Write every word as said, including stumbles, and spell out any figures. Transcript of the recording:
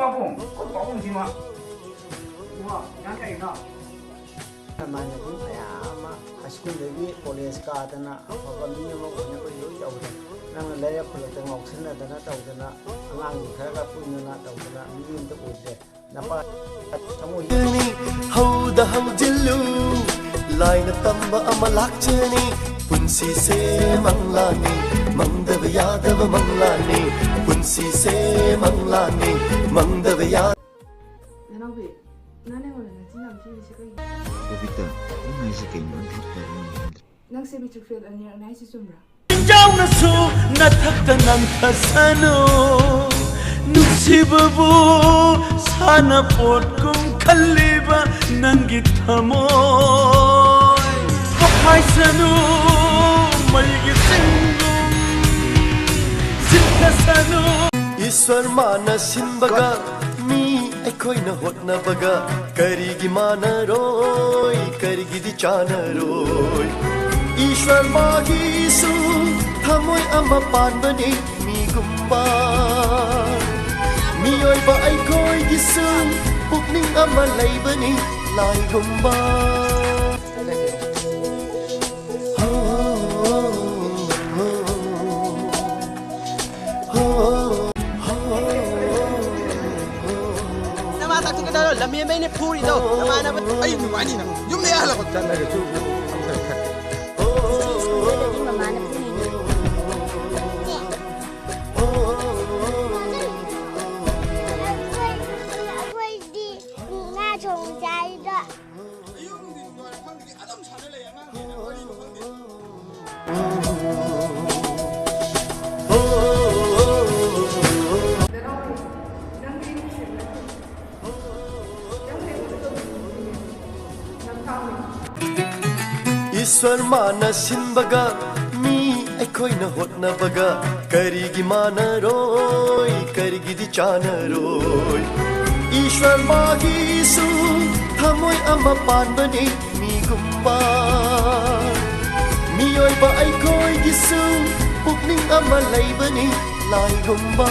ꯄꯥꯕꯨꯡ, ꯑꯩꯈꯣꯏ ꯄꯥꯕꯨꯡꯁꯤ ꯃꯥ, ꯏꯕꯨꯡꯉꯣ, ꯅꯪ ꯀꯩꯅꯣ? ꯏꯃꯥꯟꯅꯕꯤ ꯃꯌꯥꯝ ꯑꯃ ꯍꯥꯏ ꯁ꯭ꯀꯨꯜꯗꯒꯤ ꯀꯣꯂꯦꯖ ꯀꯥꯗꯅ ꯑꯐꯕ ꯃꯤ ꯑꯃ ꯑꯣꯏꯅꯕ ꯂꯣꯏ ꯇꯧꯔꯦ꯫ ꯅꯪꯅ ꯂꯩꯔꯛ ꯈꯨꯜꯂꯛꯇ ꯉꯥꯎꯁꯤꯟꯅꯗꯅ ꯇꯧꯗꯅ, ꯑꯉꯥꯡꯁꯤꯡ ꯈꯔꯒ ꯄꯨꯟꯗꯅ ꯇꯧꯗꯅ ꯃꯤ ꯑꯃꯇ ꯑꯣꯏꯗ꯭ꯔꯦ꯫ ꯅꯄꯥ ꯊꯃꯣꯏ ꯍꯧꯗ ꯍꯧꯖꯤꯜꯂꯨ, ꯂꯥꯏꯅ ꯇꯝꯕ ꯑꯃ ꯂꯥꯛꯆꯅꯤ꯫ ꯄꯨꯟꯁꯤꯁꯦ ꯃꯪꯂꯥꯅꯤ, ꯃꯪꯗꯕ ꯌꯥꯗꯕ ꯃꯪꯂꯥꯅꯤ꯫ ꯄꯨꯟꯁꯤꯁꯦ ꯃꯪꯂꯥꯅꯤ, ꯃꯪꯗꯕ ꯌꯥ- ꯅꯅꯥꯎꯕꯤ, ꯅꯪ ꯑꯩꯉꯣꯟꯗ ꯅꯆꯤꯟ ꯌꯥꯝ ꯊꯤꯔꯤꯁꯦ ꯀꯩꯒꯤꯅꯣ? ꯕꯕꯤꯇꯥ, ꯅꯪ ꯍꯥꯏꯁꯦ ꯀꯩꯅꯣ? ꯑꯩ ꯚꯥꯞ ꯇꯥꯕ ꯉꯝꯗ꯭ꯔꯦ꯫ ꯅꯪꯁꯦ matric fail ꯑꯅꯤꯔꯛꯅꯦ ꯍꯥꯏꯁꯦ ꯆꯨꯝꯕ꯭ꯔꯥ? ꯌꯥꯎꯅꯁꯨ ꯅꯊꯛꯇ ꯅꯟꯊꯁꯅꯨ꯫ ꯅꯨꯡꯁꯤꯕꯕꯨ ꯁꯥꯟꯅꯄꯣꯠꯀꯨꯝ ꯈꯜꯂꯤꯕ ꯅꯪꯒꯤ ꯊꯃꯣꯏ꯫ ꯄꯣꯈꯥꯏꯁꯅꯨ, ꯃꯩꯒꯤ ꯆꯤꯡꯒꯨꯝ ꯆꯤꯟꯊꯁꯅꯨ꯫ ꯏꯁ꯭ꯋꯔ ꯃꯥꯅ ꯁꯤꯟꯕꯒ ꯃꯤ ꯑꯩꯈꯣꯏꯅ ꯍꯣꯠꯅꯕꯒ ꯀꯔꯤꯒꯤ ꯃꯥꯟꯅꯔꯣꯏ, ꯀꯔꯤꯒꯤꯗꯤ ꯆꯥꯟꯅꯔꯣꯏ? ꯏꯁ꯭ꯋꯔ ꯃꯥꯒꯤꯁꯨ ꯊꯃꯣꯏ ꯑꯃ ꯄꯥꯟꯕꯅꯤ ꯃꯤꯒꯨꯝꯕ꯫ ꯃꯤꯑꯣꯏꯕ ꯑꯩꯈꯣꯏꯒꯤꯁꯨ ꯄꯨꯛꯅꯤꯡ ꯑꯃ ꯂꯩꯕꯅꯤ ꯂꯥꯏꯒꯨꯝꯕ꯫ ꯅꯃꯥ ꯇꯥꯛꯊꯣꯛꯀꯦ ꯇꯧꯔꯣ, ꯂꯝꯍꯦꯟꯕꯩꯅꯦ ꯐꯨꯔꯤꯗꯣ꯫ ꯅꯃꯥꯟꯅꯕ ꯑꯩ ꯅꯨꯡꯉꯥꯏꯅꯤ ꯅꯪ꯫ ꯌꯨꯝꯗ ꯌꯥꯍꯜꯂꯛꯑꯣ꯫ ꯆꯠꯂꯒꯁꯨ ꯑꯝꯇ ꯈꯠ- ꯁ꯭ꯀꯨꯜꯗꯒꯤ ꯃꯃꯥꯅ ꯄꯨꯔꯤꯅꯦ꯫ ꯑꯩꯈꯣꯏꯗꯤ ꯉꯥ ꯊꯣꯡꯕ ꯆꯥꯏꯗꯣ꯫ ꯏꯁ꯭ꯋꯔ ꯃꯥꯅ ꯁꯤꯟꯕꯒ ꯃꯤ ꯑꯩꯈꯣꯏꯅ ꯍꯣꯠꯅꯕꯒ ꯀꯔꯤꯒꯤ ꯃꯥꯟꯅꯔꯣꯏ, ꯀꯔꯤꯒꯤꯗꯤ ꯆꯥꯟꯅꯔꯣꯏ? ꯏꯁ꯭ꯋꯔ ꯃꯥꯒꯤꯁꯨ ꯊꯃꯣꯏ ꯑꯃ ꯄꯥꯟꯕꯅꯤ ꯃꯤꯒꯨꯝꯕ꯫ ꯃꯤꯑꯣꯏꯕ ꯑꯩꯈꯣꯏꯒꯤꯁꯨ ꯄꯨꯛꯅꯤꯡ ꯑꯃ ꯂꯩꯕꯅꯤ ꯂꯥꯏꯒꯨꯝꯕ꯫